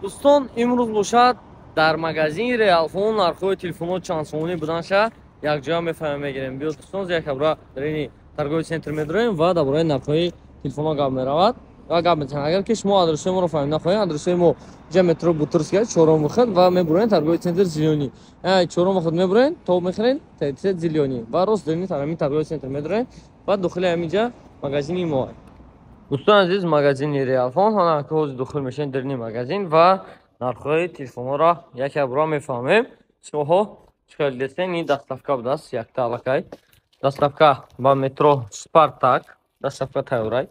Дӯстон, имрӯз бошад, дар магазини Реалфон нархҳои телефонҳо чанд сомонӣ буданша якҷоя мефаҳмем, мегирем. Биё, дӯстон, якабра дар ини торговый центр медроем ва дар бораи нархҳои телефонҳо гап меравад ва гап мезанем. Агар ки шумо адресҳои моро фаҳмида хоҳед, адресҳои мо ҷа метро Бутырская, чорум выход, ва мебуроен торговый центр «Зелёный». Чорум выход мебуроен, то мехӯрен ТЦ «Зелёный» ва рост дар ини ҳамин торговый центр медроен ва дохили ҳаминҷа магазини мо. Дӯстони азиз, магазини Реалфон ҳана ки ҳозир дохил мешавем дар ини магазин ва нархҳои телефонҳоро яке бора мефаҳмем. Шумоҳо чӣ хел дестен, ин доставка будааст, якта аллакай доставка ба метро Спартак, доставка тайёрай,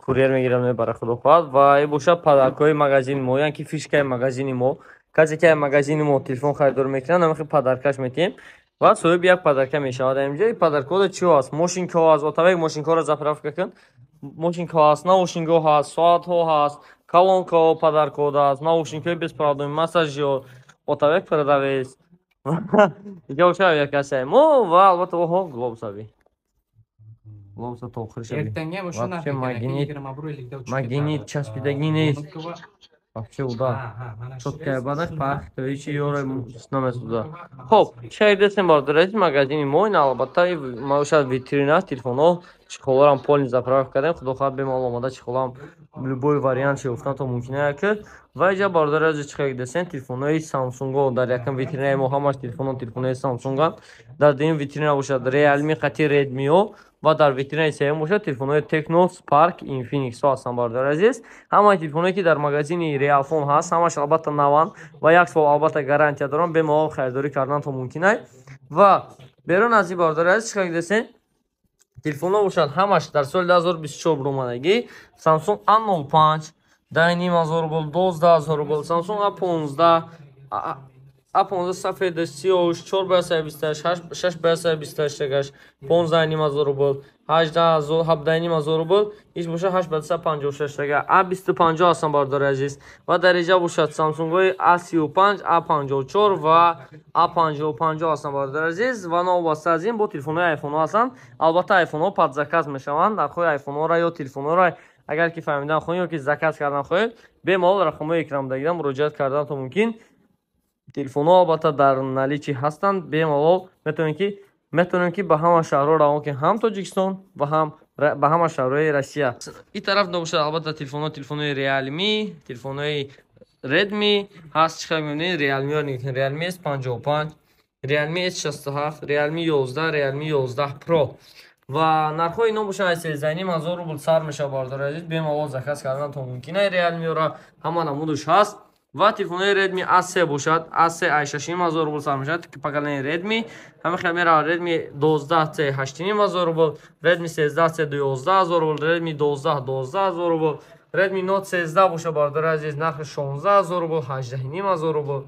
курьер мегирад, мебара, худо хоҳад. Ва ин бошад подаркҳои магазини мо, яъне ки фишкаи магазини мо. Касе ки магазини мо телефон харидор мекунад, намихи подаркаш метиҳем ва соҳиби як подарка мешавад. Инҷа ин подаркҳо чиҳо ҳаст? Мошинкаҳо ҳаст, отавек, мошинкаҳоро заправка кун, мошинкаҳо ҳаст, наушникҳо ҳаст, соатҳо ҳаст, колонкаҳо подаркҳо ҳаст, наушникҳои беспроводной, массажёр, отавек, продавец. Инҷа бошад авиакассаи мо ва албатта оҳо глобусави, глобуса то охир шави. Ertanga o'sha narx Вообще ekan aka, магнит, 21,50 da uchib магнит ketadi. Часпидагӣ нест. Внуково. Вообще удар. Ha, mana shu Чёткая бадаш shu пах, narx. То ҳечи ёра намесуда. Хоб, шаҳидестем, бародари, магазини мо. Ин албатта ма шояд витрина телефонҳо, чехолҳоам полный заправка кардем. Худо хоҳад, бемалол омода чехолам любой вариант ши то мумкин ки. Ва иҷа, бародари азиз, чӣ дестем, телефонҳои Самсунго дар якам витринаи мо ҳамаш телефонҳо телефонҳои Самсунганд. Дар дуюм витрина бошад Реалми қати Редмио ва дар витринаи сеюм бошад телефонҳои Техно Спарк, Инфиниксҳо ҳастанд. Бародари азиз, ҳамаи телефонҳое ки дар магазини Реалфон ҳаст, ҳамаш албатта наванд ва як сол албатта гарантия доранд, бемалол харидорӣ кардан то мумкин ай. Ва берун аз ин, бародари азиз, чӣ дестем, телефонҳо бошад ҳамаш дар соли 2024 баромадагӣ. Samsung A05 10,5 ҳазор рубл, 12 000 рубл, Samsung A15, A15 сафедаш, сиёҳш, 4 ба 128, 6 ба 128 тагаш 15,5 ҳазор рубл, 18 000, 17,5 ҳазор рубл, иш бошад 8 ба 256 тага. A25 ҳастанд, бародари азиз. Ва дар инҷа бошад Samsung-ҳои A35, A54 ва A55 ҳастанд, бародари азиз. Ва новобаста аз ин бо телефонҳои айфонҳо ҳастанд. Албатта, айфонҳо под заказ мешаванд. Нархҳои айфонҳоро ё телефонҳоро агар ки фаҳмидан хоҳед ё ки заказ кардан хоҳед, бемалол рақамҳои экранбудагида муроҷиат карданто мумкин. Телефонҳо албатта дар наличии ҳастанд, бемалол метавонем ки ба ҳама шаҳрҳо равон кунем, ҳам Тоҷикистон ва ҳам ба ҳама шаҳрҳои Россия. Ин тараф набошад, албатта, телефонҳо телефонҳои Реалми, телефонҳои Редми ҳаст. Чӣ хел мебинед, Реалмиро, Реалми S55, Реалми S67, Реалми 11, Реалми 11 Pro ва нархҳои ино бошад аз 13,5 ҳазор рубл сар мешавад. Бародари азиз, бемалол заказ кардан то мумкин ай. Реалмиёра ҳама намудаш ҳаст. Ва телефонҳои Redmi A3 бошад, A3 ай 6,5 ҳазор рубл сар мешавад, поколение Redmi. Ҳамин хел меравад: Redmi 12C 8,5 ҳазор рубл, Redmi 13C 12 000 рубл, Redmi 12 12 000 рубл, Redmi Note 13 бошад, бародари азиз, нархи 16 000 рубл, 18,5 ҳазор рубл,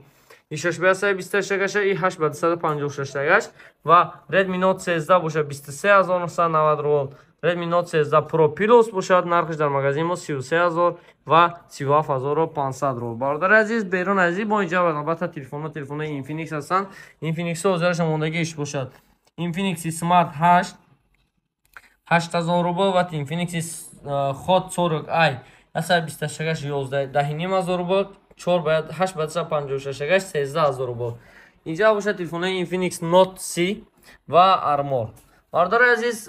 и 6 ба 128 тагаша, и 8 ба 256 тагаш. Ва Redmi Note 13 бошад 23 990 рубл, Redmi Note 13 Pro Plus бошад, нархаш дар магазини мо 33 000 ва 37 500 рубл. Бародари азиз, берун аз ин бо инҷа албатта телефонҳо телефонҳои Infinix ҳастанд. Infinix ҳозираша мондагиш бошад Infinix Smart 8 8000 рубл ва Infinix Hot 40i 128 11 10,5 ҳазор рубл, 4 ба 8 ба 256 13 000 рубл. Инҷа бошад телефонҳои Infinix Note 30 ва Armor. Бародари азиз,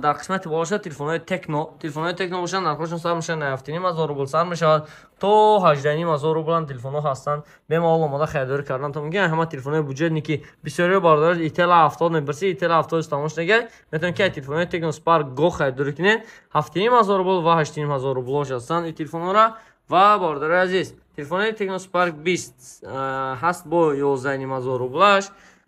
дар қисмати боло телефонҳои Техно. Телефонҳои Техно бошанд, нархҳошон сар мешавад 7,5 ҳазор рубл, сар мешавад то 18,5 ҳазор рублам телефонҳо ҳастанд. Бемалол омода харидорӣ кардан то мумкин. Ҳама телефонҳои бюджетный ки бисёриҳо, бародари, Itel 70 мепурсӣ, Itel 70 тамош нега, метавонед ки телефонҳои Техно Spark Go харидорӣ кунед. 7,5 ҳазор рубл ва 8,5 ҳазор рублош ҳастанд ин телефонҳоро. Ва, бародари азиз, телефонҳои Техно Spark 20 ҳаст бо 11,5 ҳазор рублаш.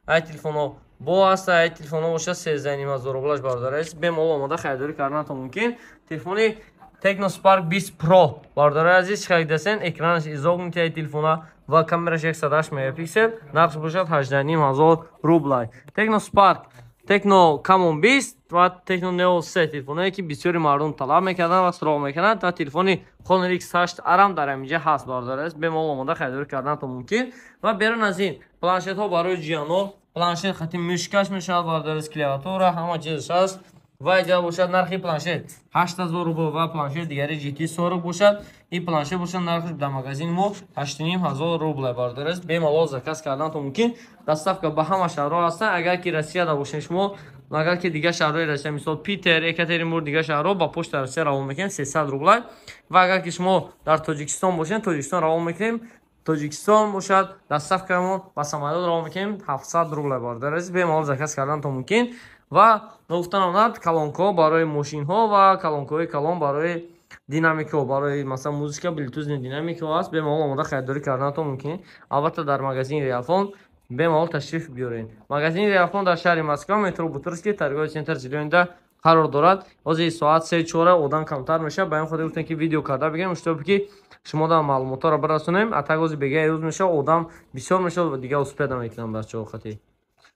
Ай телефонҳо бо ҳаста, ай телефонҳо бошад 13,5 ҳазор рублаш. Бародари азиз, бемалол омода харидорӣ карданатон мумкин. Телефони Техно Spark 20 Pro, бародари азиз, чӣ харидасен, экранаш изогнутый ай телефона ва камераш 108 мегапиксел, нархш бошад 18,5 ҳазор рублай. Техно Spark, Техно Camon 20 ва Техно Neo 3, телефонҳое ки бисёри мардум талаб мекарданд ва суроғ мекарданд. Ва телефони Honor X8 арам дар ҳаминҷа ҳаст. Бародари азиз, бемалол омода харидорӣ карданатон мумкин. Ва берун аз ин планшетҳо барои ҷиянҳо, планшет хати мышкаш мешавад, бародари азиз, клавиатура, ҳама чизаш ҳаст. Ва иҷа бошад, нархи планшет 8000 рубл ва планшет дигари GT 40 бошад. Ин планшет бошад, нархаш дар магазини мо 8500 рубл, бародар аст. Бемалол заказ карданатон мумкин. Доставка ба ҳама шаҳрҳо ҳастанд. Агар ки Россияда бошед шумо, агар ки дигар шаҳрҳои Россия, мисол Питер, Екатеринбург, дигар шаҳрҳо, ба почта Россия равон мекунем, 300 рубла. Ва агар ки шумо дар Тоҷикистон бошед, Тоҷикистон равон мекунем. Тоҷикистон бошад, доставкамо ба самолёт равон мекунем, 700 рубла, бародар азиз. Бемалол заказ карданатон мумкин. Ва ногуфта намонад, колонкаҳо барои мошинҳо ва колонкаҳои калон барои динамикҳо, барои масалан музыка, блютузни динамикҳо аст. Бемалол омода харидорӣ карданатон мумкин. Албатта, дар магазини Реалфон бемалол ташриф биёред. Магазини Реалфон дар шаҳри Москва, метро Бутырский, торговый центр Зелёныйда қарор дорад. Ҳозир соат 3-4, одам камтар мешавад. Ба ин хотир гуфтем, ки видео карда бигирем, чтобы ки шумо да маълумотҳоро бирасонем. А так ҳозир бегаи рӯз мешавад, одам бисёр мешавад ва дигар успеть намекунам бачаҳо. Хати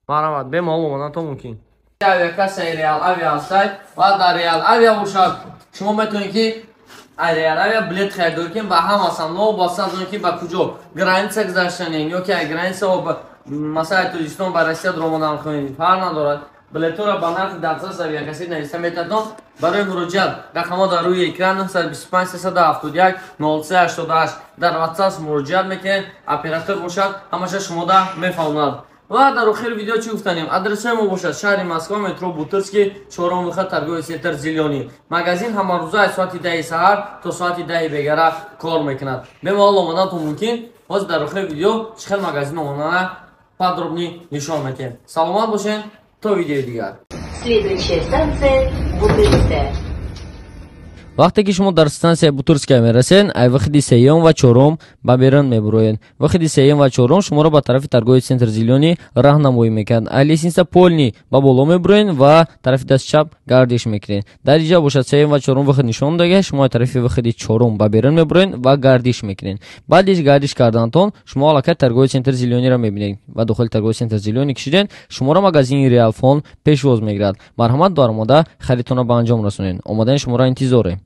марҳамат, бемалол омаданатон мумкин. Авиакассаи Реал Авиа ҳастай ва дар Реал Авиа бошад, шумо метавонед, ки Реал Авиа билет харидорӣ кунед ба ҳама сам, новобаста аз он ки ба куҷо граница гузаштанед ё ки граница, масалан, Тоҷикистон ба Россия дуромадан хоҳед, фарқ надорад. Билетҳоро ба нархи дастрас авиакассаи нависта метавонед. Барои муроҷиат рақамҳо дар рӯи экран: 925 371 03 88. Дар WhatsApp муроҷиат мекунед, оператор бошад, ҳамаша шумода мефаҳмонад. Ва дар охири видео чӣ гуфтанем? Адресҳои мо бошад: шаҳри Москва, метро Бутырский, чорум выход, торговый центр Зелёный. Магазин ҳамарӯза аз соати 10-и саҳар то соати 10-и бегара кор мекунад. Бемалол омаданатон мумкин. Ҳозир дар охири видео чӣ хел магазин омадана подробно нишон медиҳем. Саломат бошед, то видеои дигар. Следующая станция Бутырская. Вақте ки шумо дар стансияи Бутырская мерасед, ай выходи сеюм ва чорум ба берун мебуроед. Выходи сеюм ва чорум шуморо ба тарафи торговый центр Зелёный раҳнамоӣ мекунад. Ай лестница полный ба боло мебуроед ва тарафи дасти чап гардиш мекунед. Дар инҷа бошад, сеюм ва чорум выход нишон дага. Шумо тарафи выходи чорум ба берун мебуроед ва гардиш мекунед. Баъди гардиш карданатон шумо аллакай торговый центр Зелёныйро мебинед ва дохили торговый центр Зелёный ки шудед, шуморо магазини Реалфон пешвоз мегирад. Марҳамат, даромада харидтонро ба анҷом расонед. Омадани шуморо интизорем.